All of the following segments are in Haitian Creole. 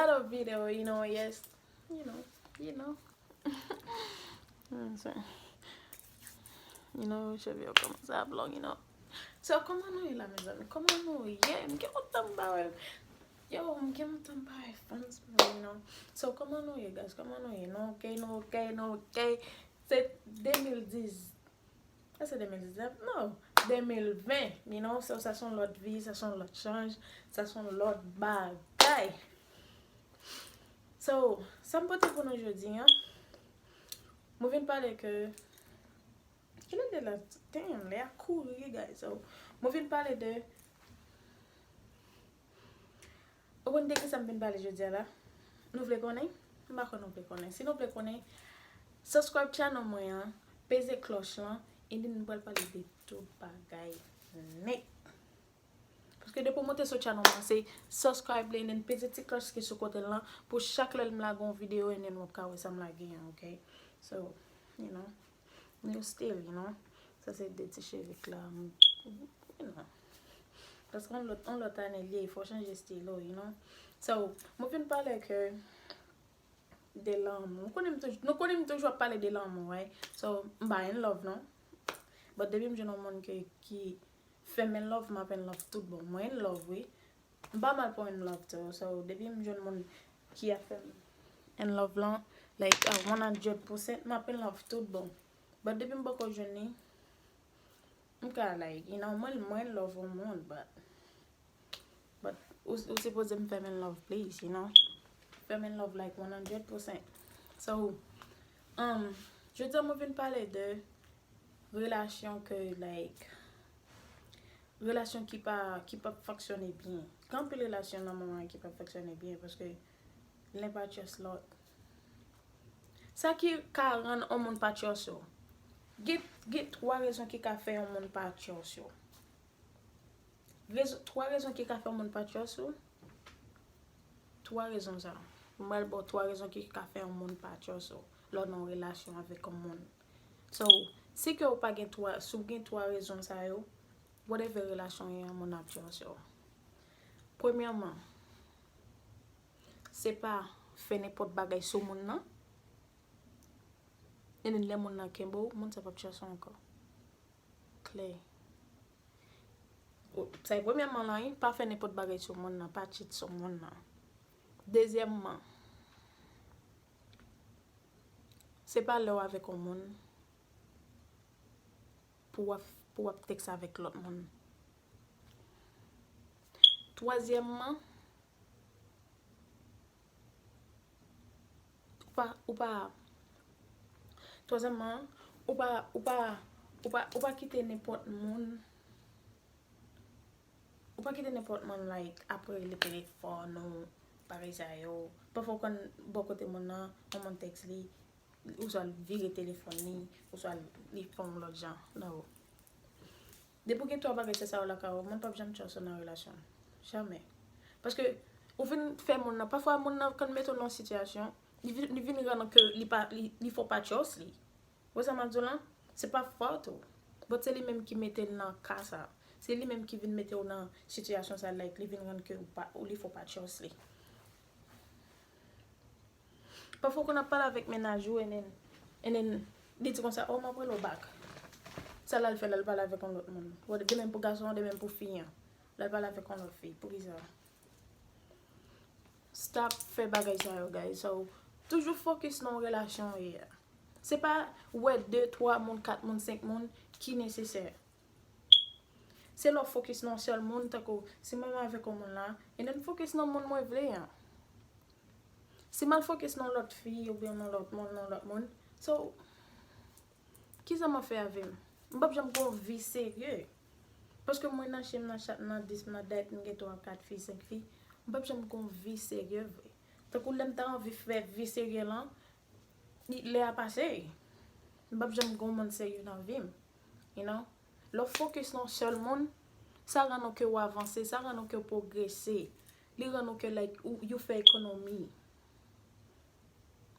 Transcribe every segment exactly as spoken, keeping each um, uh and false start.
Another video, you know, yes. You know, you know. I'm sorry. You know, cheve yo kòmanse ap long, you know. So, kòman nou ye la, mezanmi? Kòman nou ye? M gen lontan m pa wè. Yo, m gen lontan m pa wè fans mwen, you know. So, kòman nou ye, guys? Kòman nou ye? Nou ok, nou ok, nou ok. Se de mil dis. Èske de mil diznèf? Non. De mil ven, you know, so sa se yon lòt vi, sa se yon lòt chanj, sa se yon lòt bagay. So, sa m pote pou nou jodi a, mwen vin pale ke, kilè lè la? Damn, lè a kouri, guys. So, mwen vin pale de Ou konn de kisa m vin pale jodi a la? Nou vle konnen? M pa kwè nou vle konnen. Si nou vle konnen, subscribe channel mwen an, peze klòch lan, and then nou pral pale de tout bagay nèt. Paske depi w monte sou channel mwen, se subscribe li, and then peze ti klòch ki sou kote l lan, pou chak lè m lage yon videyo, and then w ap ka wè sa m lage an, ok? So, you know. Men yo still, you know. Sa se de ti cheve k la. You know. Paske yon lòt, yon lòt ane l ye, fò w chanje estilo, you know. So, mwen vin pale ke de lanmou. Nou konnen m toujou, nou konnen m toujou ap pale de lanmou, right? So, m pa in love, non. But depi m jwenn yon moun ke, ki fè m in love, m ap in love tout bon. Mwen in love, wi. M pa mal pou in love tou. So, depi m jwenn moun ki ap fè m in love lan, like, a one hundred percent, m ap in love tout bon. But depi m poko jwenn li, m ka, like, you know, mwen, mwen in love yon moun, but, but ou, ou sipoze m fè m in love, please, you know. Fè m in love, like, one hundred percent. So, um, jodi a mwen vin pale de relasyon ke, like, relasyon ki pa, ki p ap fonksyone byen. Gen anpil relasyon nan moman ki p ap fonksyone byen paske len pa trust lòt. Sa ki ka rann yon moun pa trust ou. Gen, gen twa rezon ki ka fè yon moun pa trust ou. Rezon, twa rezon ki ka fè yon moun pa trust ou. Twa rezon sa. Mwen pral ba w twa rezon ki ka fè yon moun pa trust ou lè w nan yon relasyon avèk yon moun. So, si ke w pa gen twa, si w gen twa rezon sa yo, whatever relasyon w ye an, moun ap trust ou. Premyèman, se pa fè nenpòt bagay sou moun nan. And then lè moun nan kenbe w, moun sa p ap trust ou ankò. Klè. Ou, sa e premyèman lan, wi, pa fè nenpòt bagay sou moun nan, pa cheat sou moun nan. Dezyèmman, se pa lè w avèk yon moun pou w ap, pou w ap tèks avèk lòt moun. Twazyèmman, ou pa, ou pa, twazyèmman, ou pa, ou pa, ou pa, ou pa kite nenpòt moun, ou pa kite nenpòt moun, like, ap rele telefòn ou, bagay sa yo. Pafwa ou konn bò kote moun nan, yon moun tèks li, ou swa l vire telefòn li, ou swa li fè yon lòt jan. No. Depi w gen twa bagay sa yo lakay ou, moun p ap janm trust ou nan relasyon. Jamè. Paske ou vin fè moun nan, pafwa moun nan konn mete w nan yon sitiyasyon, li vin, li vin rann ke li pa, li, li fè w pa trust li. Ou wè sa m ap di w lan? Se pa fòt ou. But se li menm ki mete l nan ka sa. Se li menm ki vin mete w nan sitiyasyon sa, like, li vin rann ke ou pa, ou, li fè w pa trust li. Pafwa ou konn ap pale avèk mennaj ou, and then, and then, li di konsa, "Oh, m ap rele w back." Sa l al fè, l al pale avèk yon lòt moun. Wè, de menm pou gason an, de menm pou fi an. L al pale avèk yon lòt fi. Poukisa? Stop fè bagay sa yo, guys. So, toujou focus nan yon relasyon ou ye a. Se pa wè de, twa moun, kat moun, senk moun ki nesesè. Se lè w focus nan yon sèl moun, tankou si mwen menm avèk yon moun la, and then focus nan moun mwen vle an. Si m al focus nan lòt fi, oubyen nan lòt moun, nan lòt moun, so, kisa m ap fè avè m? M p ap janm gen yon vi serye. Paske mwen nan chen, m nan chat, m nan dis, m nan dat, m gen twa, kat fi, senk fi, m p ap janm gen yon vi serye vre. Tankou lè m ta anvi fè vi serye lan, li, lè a pase. M p ap janm gen yon moun serye nan vi m. You know? Lè w focus nan yon sèl moun, sa rann ou ke w avanse, sa rann ou ke w pwogrese. Li rann ou ke, like, ou, you fè ekonomi.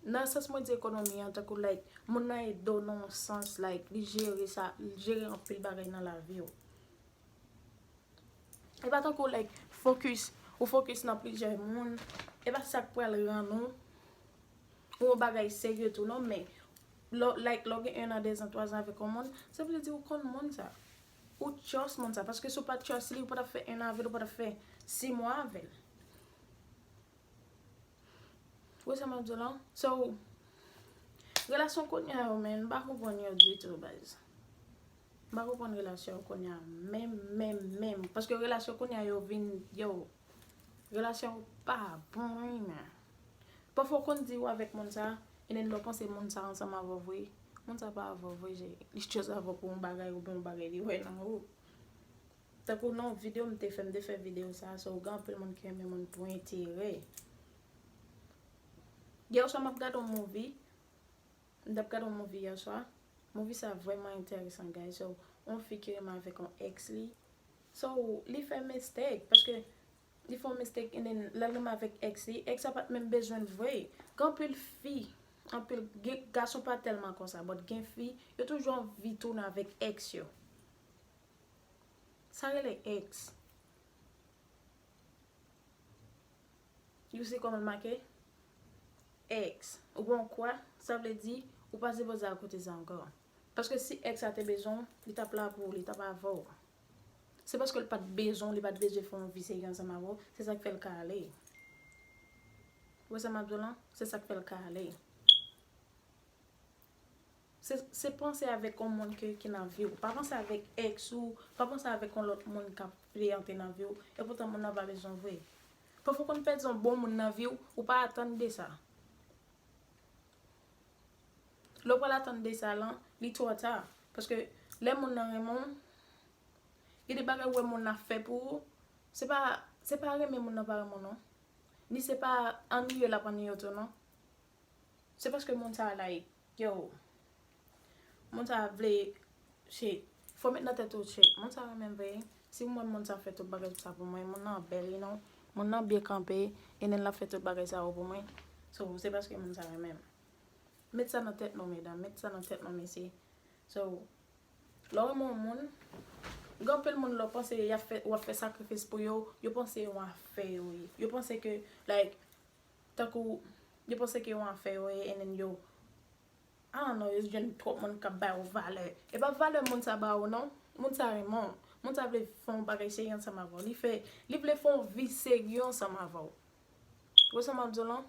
Nan sans mwen di ekonomi an, tankou, like, moun nan ede w nan yon sans, like, li jere sa, li jere anpil bagay nan lavi w. E pa tankou, like, focus, ou fokis nan plizyè moun, e pa sa k pral rann ou yon bagay serye tou non, men lè, like, lè w gen un an, deux ans, trois ans avèk yon moun, sa vle di ou konn moun sa. Ou trust moun sa, paske si w pa trust li, ou pa t ap fè un an avè l, ou pa t ap fè six mwa avè l. Ou wè sa m ap di w lan? So, relasyon kounye a yo, men, m pa konprann yo ditou, baz. M pa konprann relasyon yo kounye a, menm, menm, menm. Paske relasyon kounye a yo vin, yo, relasyon yo pa bon, wi, men. Pafwa w konn di w avèk moun sa, e nen lè w panse moun sa ansanm avè w vre, moun sa pa avè w vre, je, li just avè w pou yon bagay oubyen yon bagay li wè nan ou. Tankou nan yon videyo m te fè, m te fè videyo sa, so gen anpil moun ki renmen moun pou enterè. Yè swa m ap gade yon movie, m t ap gade yon movie yè swa. Movie sa vrèman enteresan, guys. So, yon fi ki renmen avèk yon ex li. So, li fè mistake, paske li fè yon mistake, and then, lè l renmen avèk ex li, ex la pa t menm bezwen l vre. Gen anpil fi, anpil, gen, gason pa tèlman konsa, but gen fi, yo toujou anvi tounen avèk ex yo. Sa rele ex. You see kòman l make? Ex. Ou gen yon kwa, sa vle di, ou pa sipoze al kote sa ankò. Paske si ex la te bezwen w, li t ap la pou ou, li t ap avè w. Se paske l pa t bezwen w, li pa t bezwen fè yon vi serye ansanm avè w, se sa k fè l ka ale. Ou wè sa m ap di w lan? Se sa k fè l ka ale. Se, se panse avèk yon moun ke, ki nan vi w. Pa panse avèk ex ou, pa panse avèk yon lòt moun k ap vle antre nan vi w, epoutan moun nan pa bezwen w vre. Pafwa w konn pèdi yon bon moun nan vi w, ou pa atann de sa. Lè w pral atann de sa lan, li twò ta. Paske lè moun nan renmen w, gen de bagay ou wè moun nan fè pou ou, se pa, se pa renmen moun nan pa renmen w non. Ni se pa anniye l ap anniye w tou non. Se paske moun sa a, like, yo, moun sa a vle, shit, fò w met nan tèt ou, shit, moun sa a renmen m vre. Si mwen, moun sa a fè tout bagay sa pou mwen, moun nan bèl, you know, moun nan byen kanpe, and then l ap fè tout bagay sa yo pou mwen. So, se paske moun sa a renmen m. Met sa nan tèt nou, medam, met sa nan tèt nou, mesye. So, lè w renmen yon moun, gen anpil moun lè w panse y ap fè, w ap fè sakrifis pou yo, yo panse yon afè yo ye. Yo panse ke, like, tankou, yo panse ke yon afè yo ye, and then yo, I don't know, yo jwenn twòp moun k ap ba yo valè. E pa valè moun sa ba ou non. Moun sa renmen w. Moun sa vle fè yon bagay serye ansanm avè w. Li fè, li vle fè yon vi serye ansanm avè w. Ou wè sa m ap di w lan?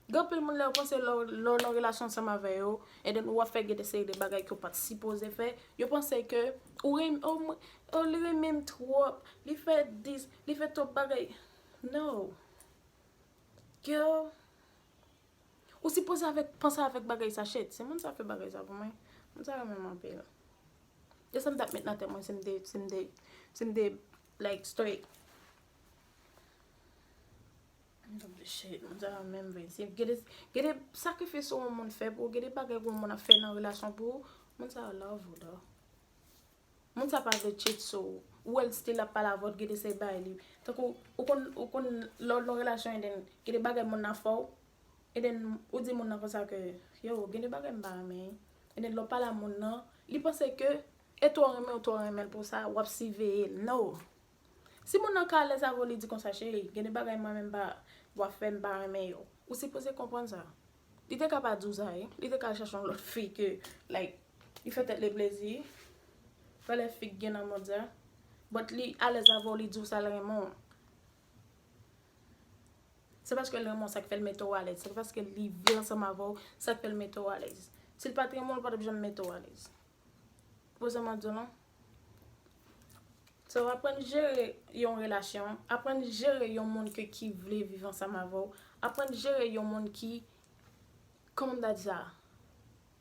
Gen anpil moun lè yo panse lè w, lè w nan relasyon ansanm avè yo, and then w ap fè gen de seri de bagay ke w pa t sipoze fè, yo panse ke ou renmen, oh, mwen, oh, li renmen m twòp, li fè dis, li fè twòp bagay. No. Girl, ou sipoze avèk, panse avèk bagay sa, shit. Se moun sa fè bagay sa pou mwen. Moun sa renmen m anpil. E sa m t ap met nan tèt mwen si m te, si m te, si m te, like, straight. M t ap di, shit, moun sa renmen m vre. Se, gen de, gen de sakrifis yon moun fè pou ou, gen de bagay yon moun ap fè nan relasyon pou ou, moun sa love ou, dò. Moun sa pa vle cheat sou ou. Ou wè l still ap pale avè w, t gen de seri bagay li. Tankou, ou konn, ou konn, lè w nan relasyon, and then, gen de bagay moun nan fè w, and then, ou di moun nan konsa ke, yo, gen de bagay m pa renmen. And then, lè w pale a moun nan, li panse ke, e twò renmen, ou twò renmen l pou sa, w ap siveye l. No. Si moun nan ka alèz avè w, li di konsa, cheri, gen de bagay mwen menm pa, w ap fè m pa renmen yo. Ou sipoze konprann sa. Li te ka pa di w sa, wi. Li te ka al chache yon lòt fi ke, like, li fè tèt li plezi. Valè fi k gen nan mond sa. But li alèz avè w, li di w sa l renmen w. Se paske l renmen w, sa k fè l mete w alèz. Se paske li vle ansanm avè w, sa k fè l mete w alèz. Si l pa t renmen w, l pa t ap janm mete w alèz. Ou wè sa m ap di w lan? So, aprann jere yon relasyon, aprann jere yon moun ke, ki vle viv ansanm avè w, aprann jere yon moun ki, kòman m ta di sa,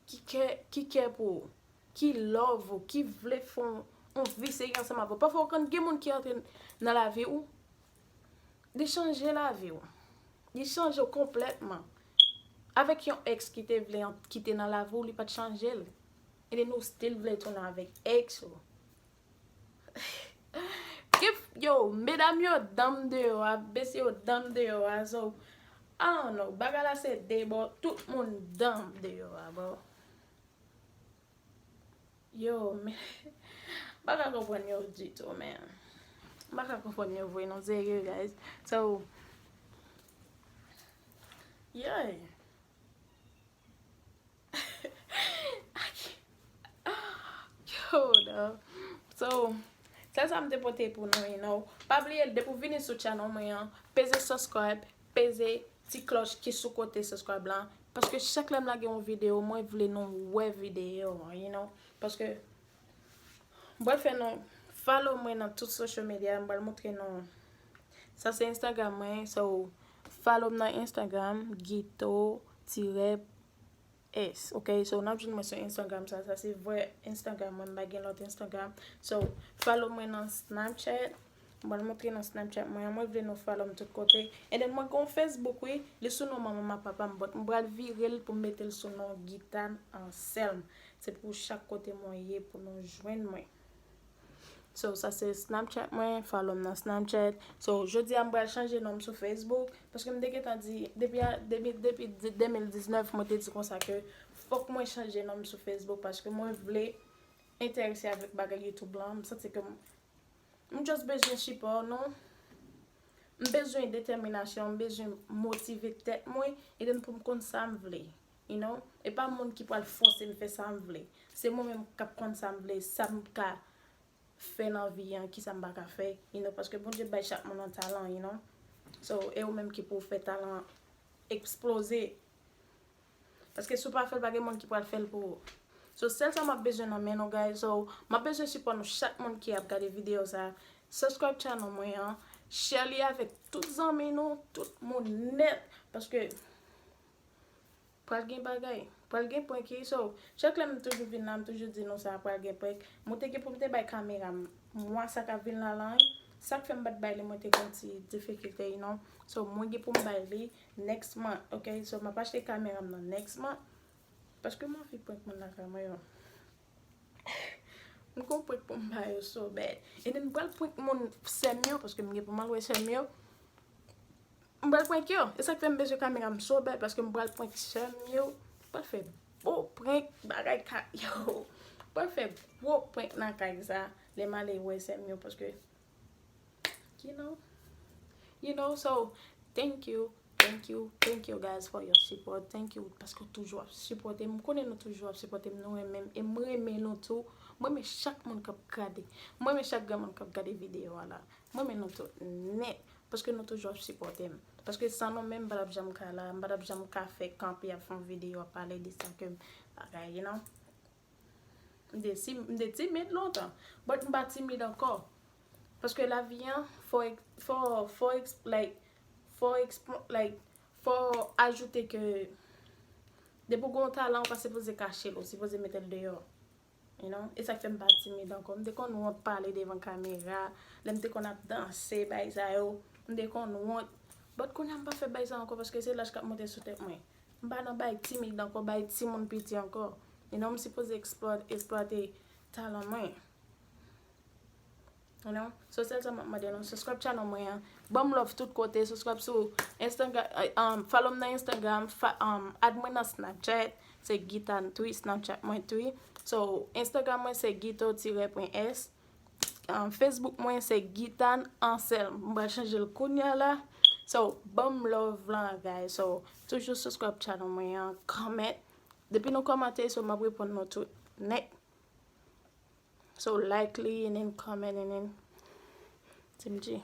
ki kè, ki kè pou ou, ki love ou, ki vle fè yon, yon vi serye ansanm avè w. Pafwa, ou konn gen moun ki antre nan lavi ou, li chanje lavi w. Li chanje w konplètman. Avèk yon ex ki te vle an-, kite nan lavi w, li pa t chanje l. E nou still vle tounen avèk ex ou. Gen f-, yo, medam yo danm deyò a, mesye yo danm deyò a, so, I don't know, bagay la se de bò, tout moun danm deyò a, bro. Yo, men, m pa ka konprann yo ditou, men. M M pa ka konprann yo vre non, serye, guys. So, yeah. Yo, no. So, sèl sa m te pote pou nou, you know. Pa bliye, depi w vini sou channel mwen an, peze subscribe, peze ti klòch ki sou kote subscribe la. Paske chak lè m lage yon videyo, mwen vle nou wè videyo an, you know. Paske, m pral fè nou follow mwen nan tout social media, m pral montre nou. Sa se Instagram mwen, so follow m nan Instagram, Guito tiret S, ok? So, n ap jwenn mwen sou Instagram sa. Sa se vrè Instagram mwen, m pa gen lòt Instagram. So, follow mwen nan Snapchat. M pral montre nan Snapchat mwen, mwen vle nou follow m tout kote. And then mwen gen yon Facebook, wi. Li sou non manman m ak papa m, but m pral vire l pou m mete l sou non Guitane Anselme. Se pou chak kote mwen ye pou nou jwenn mwen. So, sa se Snapchat mwen, follow m nan Snapchat. So, jodi a m pral chanje non m sou Facebook, paske m te gentan di, depi a, depi, depi de-, de mil diznèf, mwen te di konsa ke fòk mwen chanje non m sou Facebook, paske mwen vle enterese avèk bagay YouTube lan. M santi ke m, m just bezwen sipò nou. M bezwen detèminasyon, m bezwen motive tèt mwen, e then pou m konn sa m vle, you know? E pa moun ki pral fòse m fè sa m vle. Se mwen menm k ap konn sa m vle, sa m ka fè nan vi an, kisa m pa ka fè, you know, paske Bondye bay chak moun yon talan, you know. So, e ou menm ki pou fè talan an eksploze. Paske si w pa fè l, pa gen moun ki pral fè l pou ou. So, sèl sa m ap bezwen nan men nou, guys. So, m ap bezwen sipò nou chak moun ki ap gade videyo sa. Subscribe channel mwen an. Share li avèk tout zanmi nou, tout moun nèt. Paske pral gen bagay. Pral gen prank, wi. So, chak lè m toujou vin la, m toujou di nou sa, pral gen prank. Mwen te gen pou m te bay kamera m mwa sa k ap vin la lan, wi. Sa k fè m pa t bay li, mwen te gen yon ti difikilte, you know. So, mwen gen pou m bay li next month, ok? So, m ap achte kamera m nan next month. Paske m anvi prank moun lakay mwen yo. M gon prank pou m ba yo so bad. And then m pral prank moun, sè m yo, paske m gen pou m al wè sè m yo. M pral prank yo. E sa k fè m bezwen kamera m so bad, paske m pral prank sè m yo. M pral fè gwo prank, bagay ka, yo. M pral fè gwo prank nan kay sa, lè m ale wè sè m yo, paske You know? You know, so, thank you, thank you, thank you guys for your support. Thank you, paske w toujou ap sipòte m. M konnen nou toujou ap sipòte m, nou renmen m, e m renmen nou tou. M renmen chak moun k ap gade. M renmen chak granmoun k ap gade videyo a la. M renmen nou tout nèt, paske nou toujou ap sipòte m. Paske san nou menm, m pa t ap janm ka la, m pa t ap janm ka fè kanpe ap fè yon videyo ap pale de sa ke m bagay, you know? M te si-, m te timid lontan. But m pa timid ankò. Paske lavi an, fò, fò, fò, like, fò, like, fò ajoute ke depi w gen yon talan, ou pa sipoze kache l, ou sipoze mete l deyò. You know? E sa k fè m pa timid ankò. M te konn wont pale devan kamera. Lè m te konn ap danse, bagay sa yo, m te konn wont. But kounye a m pa fè bagay sa ankò paske se laj k ap monte sou tèt mwen. M pa nan bay timid ankò, bay timoun piti ankò. You know, m sipoze eksplò-, eksplwate talan mwen. You know? So, sèl sa m ap mande nou, subscribe channel mwen an. Ban m love tout kote, subscribe sou Instagram, um, follow m nan Instagram, fa-, um, add mwen nan Snapchat, se Guitane Twi, Snapchat mwen Twi. So, Instagram mwen se guito tiret pwen s. Um, Facebook mwen se Guitane Anselme. M pral chanje l kounye a la. So, ban m love lan, guys. So, toujou subscribe channel mwen an, comment. Depi nou kòmante, so, m ap reponn nou tout nèt. So, like li, and then comment, and then Team G.